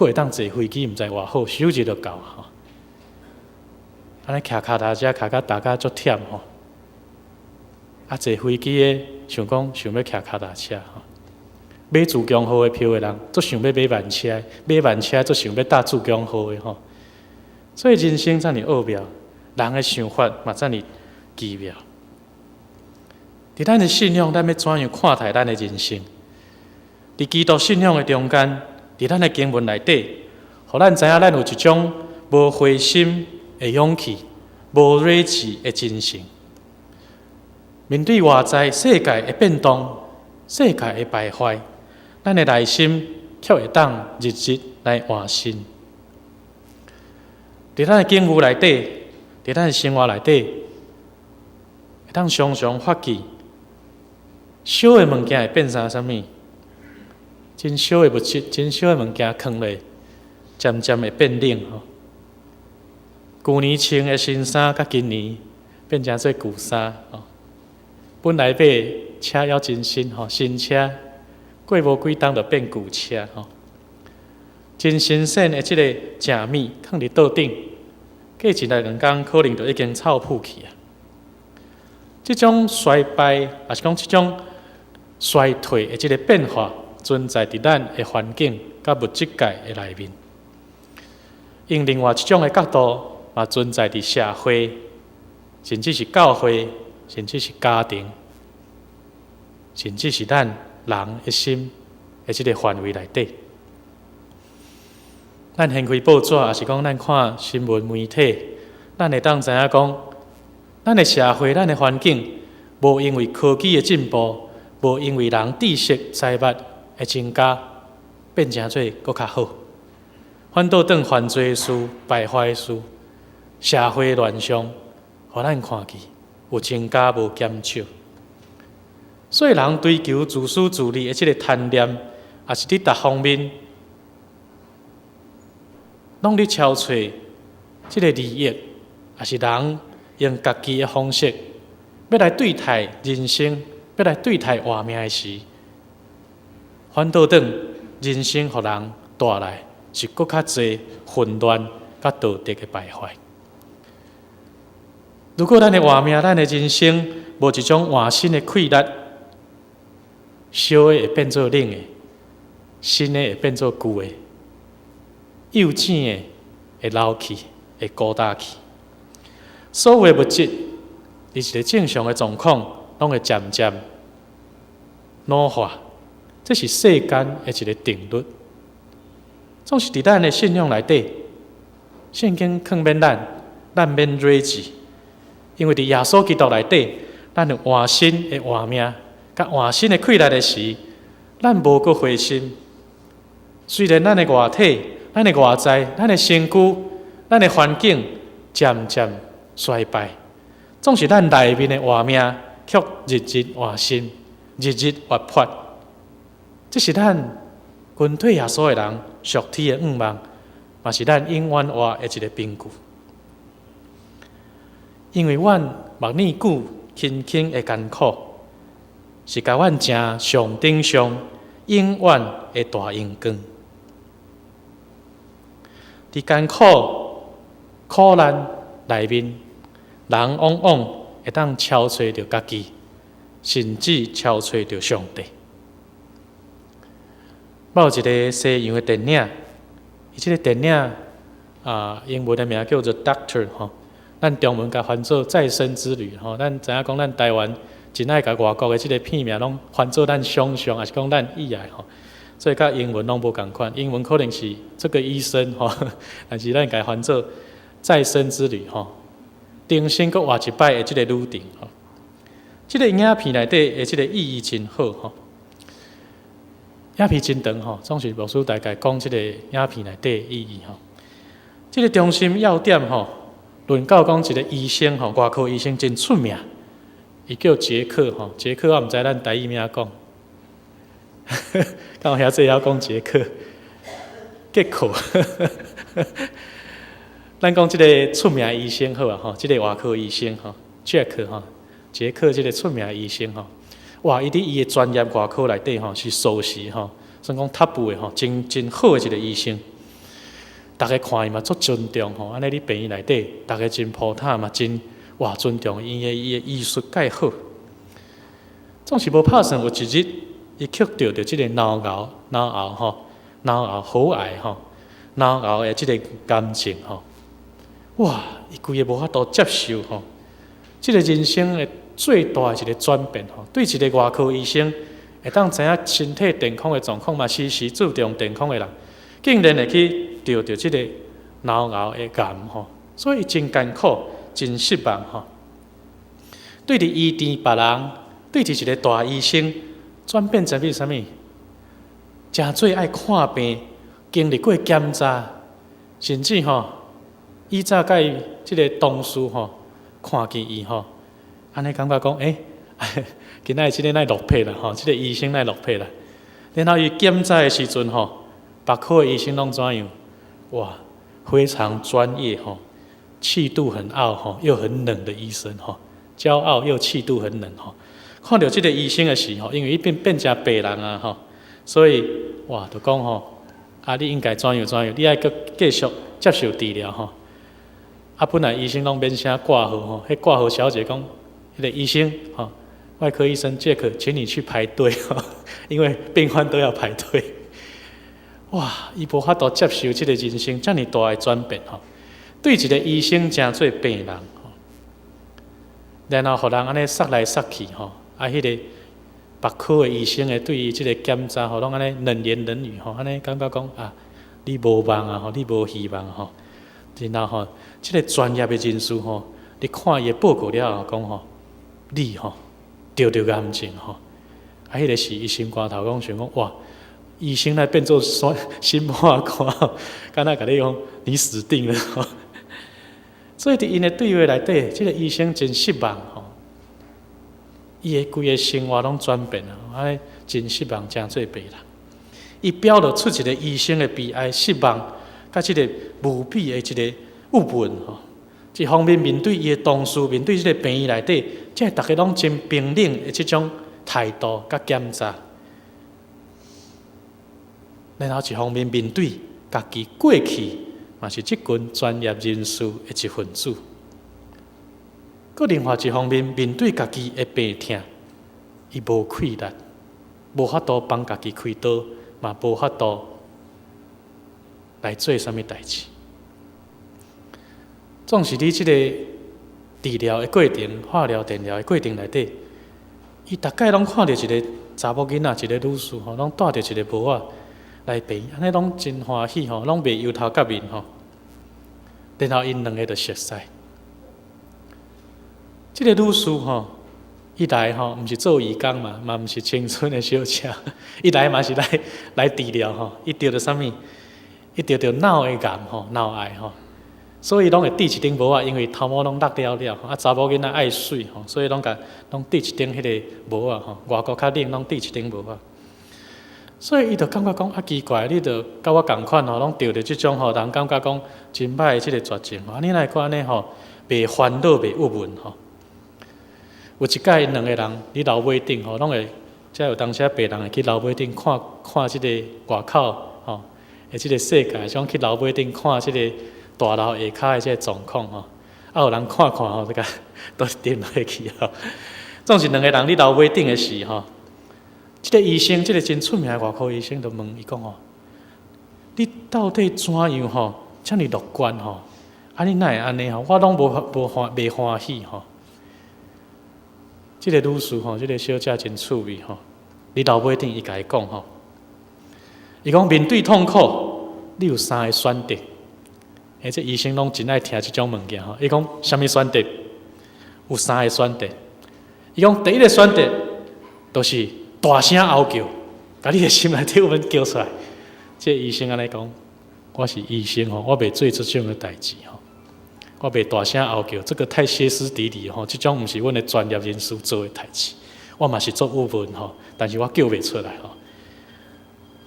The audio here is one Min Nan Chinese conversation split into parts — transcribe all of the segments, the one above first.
閣會當坐飛機，毋知偌好，首日就到吼。按呢騎跤踏車騎甲逐家足忝吼，啊坐飛機的想講想欲騎跤踏車吼，買自強號的票的人足想欲買慢車，買慢車足想欲搭自強號的吼。所以人生遮爾奧妙，人的想法嘛遮爾奇妙。佇咱的信仰，咱欲怎樣看待咱的人生？佇基督信仰的中間，佇咱的經文內底，予咱知影咱有一種無灰心的勇氣，無軟志的精神。面對外在世界的變動，世界的敗壞，咱的內心卻會當日日來換新。佇咱的境遇內底，佇咱的生活內底，會當常常發覺，小的物件會變成啥物？真小的物質，真小的物件囥落，漸漸會變冷吼。舊年穿的新衫，佮今年變成做舊衫吼。本來買車猶真新吼，新車過無幾冬就變舊車吼。真新鮮的這個食物，囥佇桌頂，過一日兩工可能就已經臭腐去啊。這種衰敗，抑是講這種衰退的這個變化，存在佇咱的環境佮物質界的內面。用另外一種的角度，嘛存在佇社會，甚至是教會，甚至是家庭，甚至是咱人的心的這個範圍內底。咱掀開報紙，抑是講咱看新聞媒體，咱會當知影講，咱的社會、咱的環境，無因為科技的進步，無因為人知識財物的增加，變成做閣較好。反倒轉犯罪事、敗壞事、社會亂象，予咱看見有增加無減少。所以人追求自私自利的這個貪念，抑是佇逐方面，攏佇超揣這個利益，抑是人用家己的方式，欲來對待人生，欲來對待活命的時，反倒轉人生予人帶來是閣較濟混亂佮道德的敗壞。如果咱的活命、咱的人生無一種換新的氣力，燒的會變做冷的，新的會變做舊的，幼稚的會老去，會孤單去。所有的物質，佇一個正常的狀況，攏會漸漸老化。這是世間的一個定律。總是佇咱的信仰內底，聖經勸勉咱，咱免軟志，因為佇耶穌基督內底，咱有換新的活命，佮換新的氣力的時，咱無閣灰心。雖然咱的外體、咱的外在、咱的身軀、咱的環境漸漸衰敗，總是咱內面的活命卻日日換新，日日活潑。這是咱跟隨耶穌的人屬天的願望，嘛是咱永遠活的一個憑據。因為阮目爾久勤勤的艱苦，是共阮成上頂上永遠的大榮光。佇艱苦苦難內面，人往往會當超揣著家己，甚至超揣著上帝。有一個西洋的電影，伊這個電影啊，英文的名叫做《Doctor》吼，咱中文共翻做《再生之旅》吼。咱知影講，咱台灣真愛共外國的這個片名攏翻做咱想像，抑是講咱意愛吼，所以佮英文攏無仝款。英文可能是這個醫生吼，但是咱共翻做《再生之旅》吼，重生閣活一擺的這個旅程吼。這個影片內底的這個意義真好吼。影片真長吼，總是牧師大概講這個影片內底的意義吼。這個中心要點吼，論到講一個醫生吼，外科醫生真出名，伊叫傑克吼。傑克我毋知咱台語按怎講，敢有遐濟曉講傑克？傑克，咱講這個出名醫生好啊吼，這個外科醫生吼，傑克吼，傑克這個出名醫生吼。哇！伊佇伊的專業外科內底吼是首席吼，算講 top 的吼，真真好的一個醫生。逐家看伊嘛足尊重吼，按呢佇病院內底，逐家真抱疼嘛，真哇尊重伊的伊的醫術蓋好。總是無拍算有一日，伊卻著著這个腦癌、腦癌吼、腦癌喉癌吼、腦癌的這个癌症吼，哇！伊規个無法度接受吼，這个人生的最大的一个轉變吼，對一个外科醫生會當知影身體健康的狀況嘛，時時注重健康的人，竟然會去著著這个腦癌的癌吼，所以真艱苦、真失望吼。對佇醫治別人，對佇一个大醫生轉變成變啥物？誠做愛看病，經歷過檢查，甚至吼，以早佮伊這个同事吼，看見伊吼，按呢感覺講，欸，今仔日這个哪落魄啦吼，這个醫生哪落魄啦。然後伊檢查的時陣吼，別科的醫生攏怎樣？哇，非常專業吼，氣度很傲吼，又很冷的醫生吼，驕傲又氣度很冷吼。看著這个醫生的時候，因為伊變變成病人啊吼，所以哇，就講吼，啊，你應該怎樣怎樣，你愛閣繼續接受治療吼。啊，本來醫生攏免聲掛號吼，彼掛號小姐講，彼個醫生吼，外科醫生傑克，請你去排隊吼，因為病患都要排隊。哇，伊無法度接受這个人生遮爾大的轉變吼，對一个醫生成做病人吼，然後予人按呢捒來捒去吼，啊，彼个別科的醫生會對伊這个檢查吼，攏按呢冷言冷語吼，按呢感覺講啊，你無望啊吼，你無希望吼。然後吼，這个專業的人士吼，你看伊的報告了後講吼，你吼著著癌症吼，啊，彼个時伊心肝頭講想講哇，醫生來變做心破肝，敢若共你講你死定了吼。所以佇𪜶的對話內底，這个醫生真失望吼，伊的規个生活攏轉變啊，按呢真失望，成做病人。伊表露出一个醫生的悲哀、失望，佮這个無比的一个鬱悶吼。一方面面對伊的同事，面對這个病院內底，這逐家攏真冰冷的這種態度佮檢查。然後一方面面對家己過去，嘛是這群專業人士的一份子。閣另外一方面面對家己的病痛，伊無氣力，無法度幫家己開刀，嘛無法度來做啥物代誌。總是佇這个治療的過程、化療、電療的過程內底，伊逐擺攏看著一个查某囡仔，一个女士吼，攏帶著一个帽仔來病院，按呢攏真歡喜吼，攏袂憂頭結面吼。然後𪜶兩个就熟似。這个女士吼，伊來吼，毋是做義工嘛，嘛毋是青春的小姐，伊來嘛是來來治療吼。伊著著啥物？伊著著腦的癌吼，腦癌吼。所以攏會戴一頂帽仔，因為頭毛攏落了了，啊，查某囡仔愛媠吼，所以攏共攏戴一頂彼个帽仔吼。外國較冷，攏戴一頂帽仔。所以伊就感覺講啊奇怪，你著佮我仝款吼，攏著著這種吼，人感覺講真歹的這個絕症吼，啊，你哪會閣按呢吼，袂煩惱袂鬱悶吼？有一擺𪜶兩個人佇樓尾頂吼，攏會，才有當時啊，病人會去樓尾頂看看這個外口吼，的這個世界，想去樓尾頂看這個大樓下跤的這個狀況吼。啊，有人看看吼，這個都跌落去吼。總是兩個人佇樓尾頂的時吼，這個醫生，這個真出名的外科醫生，就問伊講吼：你到底怎樣吼，遮爾樂觀吼？啊，你哪會按呢吼？我攏無無歡袂歡喜吼。這個女士吼，這個小姐真趣味吼。佇樓尾頂，伊共伊講吼，伊講面對痛苦，你有三個選擇。欸，這醫生攏真愛聽這種物件吼。伊講啥物選擇？有三個選擇。伊講第一個選擇，就是大聲嗷叫，共你的心內底鬱悶叫出來。這個醫生按呢講，我是醫生吼，我袂做這種的代誌吼，我袂大聲嗷叫，這個太歇斯底里吼，這種毋是阮的專業人士做的代誌。我嘛是足鬱悶吼，但是我叫袂出來吼。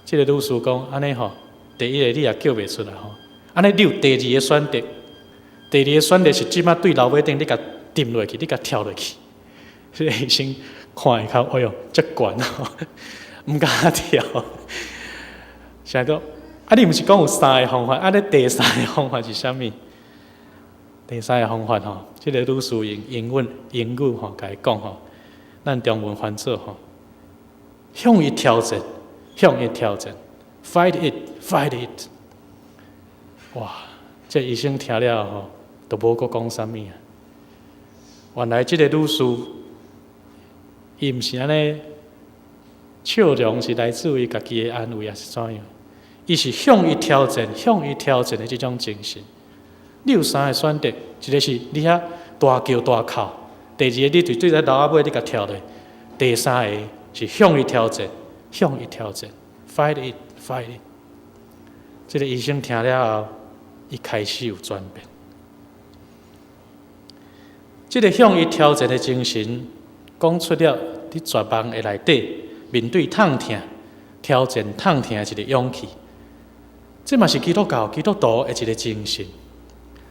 這個女士講按呢吼，第一個你也叫袂出來吼，按呢你有第二個選擇，第二個選擇是這馬對樓尾頂你共沉落去，你共跳落去。這個醫生看伊較，哎喲，遮懸吼，毋敢跳。啥個？啊，你毋是講有三个方法？啊，你第三个方法是啥物？第三个方法吼，這个女士用英文英語吼，共伊講吼，咱中文翻做吼，向伊挑戰，向伊挑戰，fight it，fight it。哇！這醫生聽了吼，都無閣講啥物啊。原來這个女士，伊毋是按呢笑容是來自於家己的安慰，抑是怎樣？伊是向伊挑戰、向伊挑戰的這種精神。你有三个選擇，一个是你遐大叫大哭，第二个你就對在樓仔尾你共跳落，第三个是向伊挑戰、向伊挑戰，fight it，fight it。這個醫生聽了後，伊開始有轉變。這个向伊挑戰的精神，講出了佇絕望的內底面對痛疼、挑戰痛疼的一個勇氣。這嘛是基督教、基督徒的一个精神。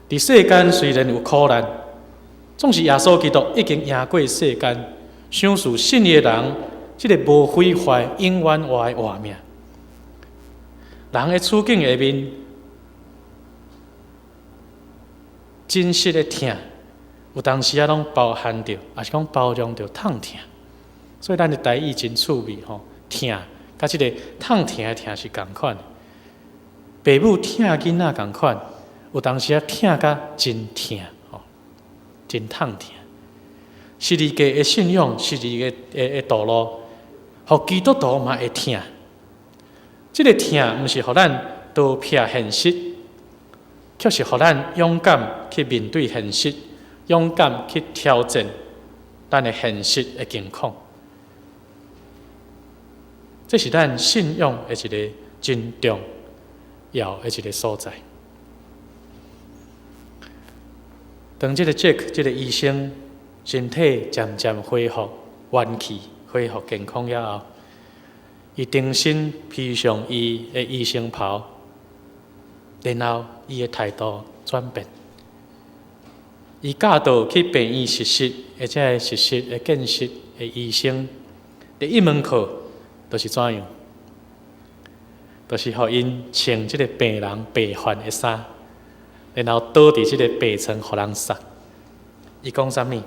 佇世間雖然有苦難，總是耶穌基督已經贏過世間，賞賜信伊的人，這个無毀壞、永遠活的活命。人的處境下面，真實的疼，有當時仔攏包含著，抑是講包容著痛疼。所以咱的台語真趣味吼，疼佮這个痛疼的疼是仝款的。爸母疼囡仔仝款，有當時仔疼甲真疼吼，真痛疼。十字架的信仰，十字架的道路，予基督徒嘛會疼。這个疼毋是予咱逃避現實，卻是予咱勇敢去面對現實，勇敢去挑戰咱的現實的境況。這是咱信仰的一个真重要的一个所在。當這个 Jack 這个醫生身體漸漸恢復元氣、恢復健康了後，伊重新披上伊的醫生袍，然後伊的態度轉變。伊教導去病院實習，或者實習的見習的醫生，第一門課就是怎樣？就是予𪜶穿這个病人病患的衫，然後倒佇這个病床予人捒。伊講啥物？